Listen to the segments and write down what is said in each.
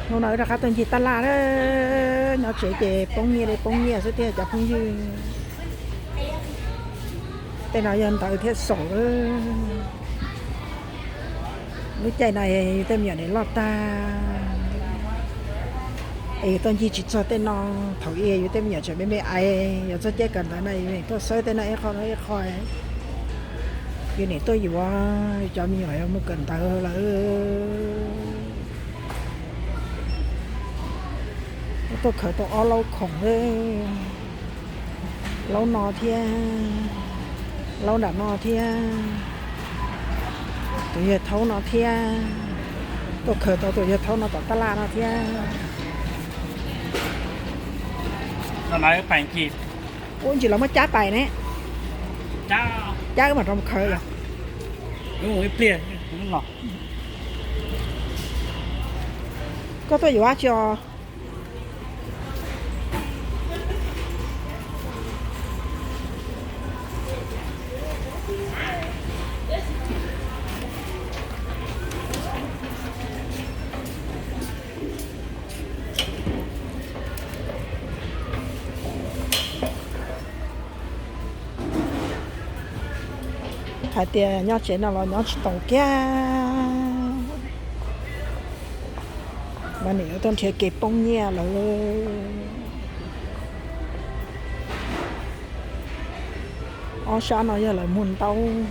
Hnub no wb rov qab tuaj ncig tab laj na, nyob tsev ces poob nyiaj li poob nyiaj xwb tiag cov phooj ywg. Tej no yog ntawv thiab xaum. Lub caij no yus tej me nyuam nim loj tag, es yus tuaj ncig tsis txog tej no. Thaum ub yus tej me nyuam tseem me me aiv, yus txog caij kawm ntawv no yus nim tuaj xawb tej no ib qho ib qho. Yus nim tuaj yuav cov me nyuam yog mus kawm ntawv lawm. Tuaj khaws tau ob laub khoom, laub no thiab, laub nram no thiab, tus yawg thaub no thiab. Tuaj khaws tau tus yawg thaub no tom tab laj no thiab. Ua ntsis los muab cab pais ne, cab mam rau khaws yom. Koj tuaj yuav dab tsi os? Hais tias nyob tsev no los nyob tsis tau kiag. Mas nim yuav tuaj nrhiav kev poob nyiaj lawm. Ob sab no yog lawv muag ntaub.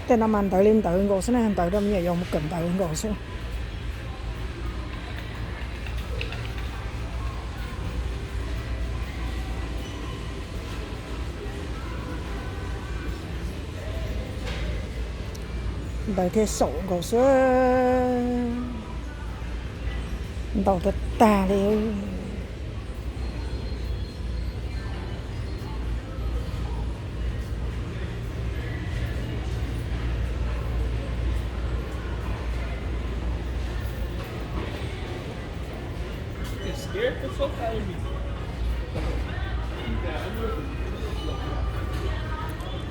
Tej no mas ntawv li ntawv nkaus xwb na, ntawv rau me nyuam yaus mus kawm ntawv nkaus xwb. Ntawv thiab xaum nkaus xwb, ntau tag tag li.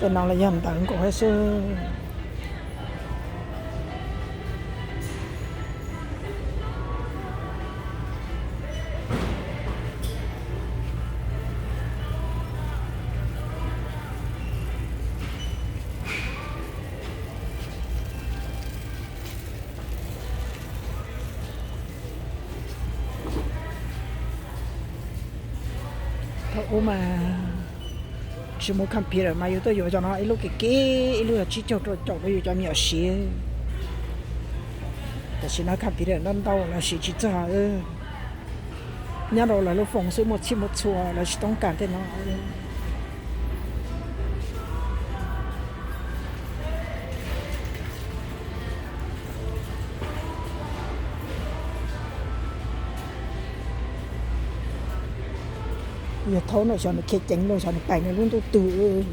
Tej no los yog ntawv nkaus xwb. Thaum ub mas tsis muaj computer mas yus tuaj yuav cov no ib lub kev kev ib lub yog tsib caug rau caum rau yus cov me nyuam siv. Tam sim no computer ntau ntau lawv siv tsis txog, nyob rau lawv lub foos xwb, muaj txhij muaj txhua lawv tsis toob kas tej no. Yog thaub no xyov nws khiav ceev lawm, xyov nws pais nws lub ntuj twg.